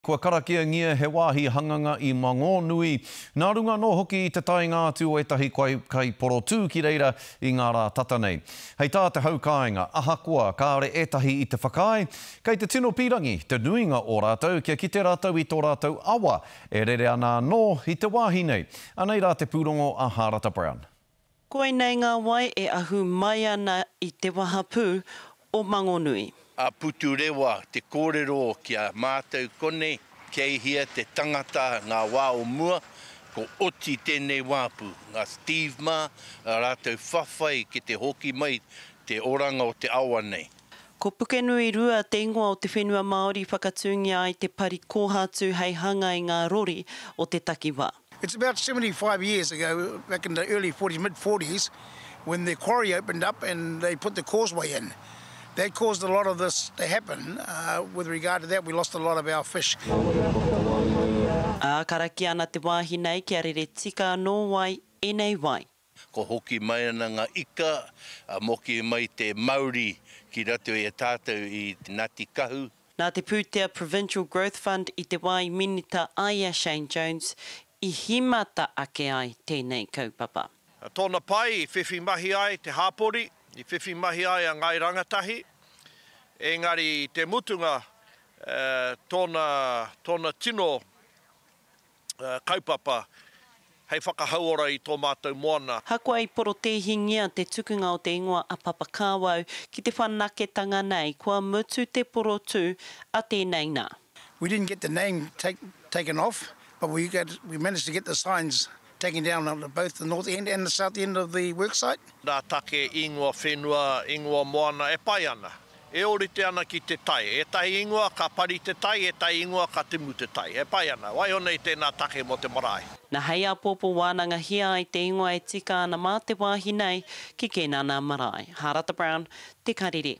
Kua karakiangia he wāhi hanganga i Mangōnui, nā runga anō hoki i te taenga atu o ētahi kaiporotū ki reira i ngā rā tata nei. Hei tā te hau kāinga, ahakoa kāore ētahi i te whakaae, kei te tino pīrangi te nuinga o rātou kia kite rātou i tō rātou awa e rere ana anō i te wāhi nei. Anei rā te pūrongo a Hārata Brown. Koinei ngā wai e ahu mai ana i te wahapū o Mangonui. A Puturewa te kōrero ki a mātou konei, kei hea te tangata ngā wā o mua, ko oti tēnei wāpu, ngā Steve mā, a rātou whawhai ki te hoki mai te oranga o te awa nei. Ko Pukenui Rua te ingoa o te whenua Māori i whakatūngia ai te pari kōhatu hei hanga i ngā rori o te takiwā. It's about 75 years ago, back in the early 40s, mid 40s, when the quarry opened up and they put the causeway in. That caused a lot of this to happen. Uh, with regard to that, we lost a lot of our fish. Ā, karakia ana te wāhi nei kia rere tika anō ai ēnei wai. Ko hoki mai ana nga ika, a moki mai te mauri ki rato i a tatou i Ngati Kahu. Nā te pūtea Provincial Growth Fund i te wā i minita ai a Shane Jones i hīmata ake ai tēnei kaupapa. Tōna pai i whiwhi mahi ai te hāpori, i whiwhi mahi ai a Ngāi Rangatahi, engari i te mutunga tōna, tōna tino kaupapa hei whakahauora i tō mātou moana. Hakoa i porotēhingia te tukunga o te ingoa a Papa Kāwau ki te whanaketanga nei, kua mutu te porotū a tēnei nā. We didn't get the name take, taken off, but we got, we managed to get the signs taken down on both the north end and the south end of the work site. Nā take ingoa whenua, ingoa moana e pai ana. E ōrite ana ki te tai. Ētahi ingoa ka pari te tai, ētahi ingoa ka timu te tai. E pai ana. Waiho nei tēnā take mō te marae. Na hei āpōpō wānangahia ai te ingoa e tika ana mā te wāhi nei ki Kenana Marae. Hārata Brown, Te Karere.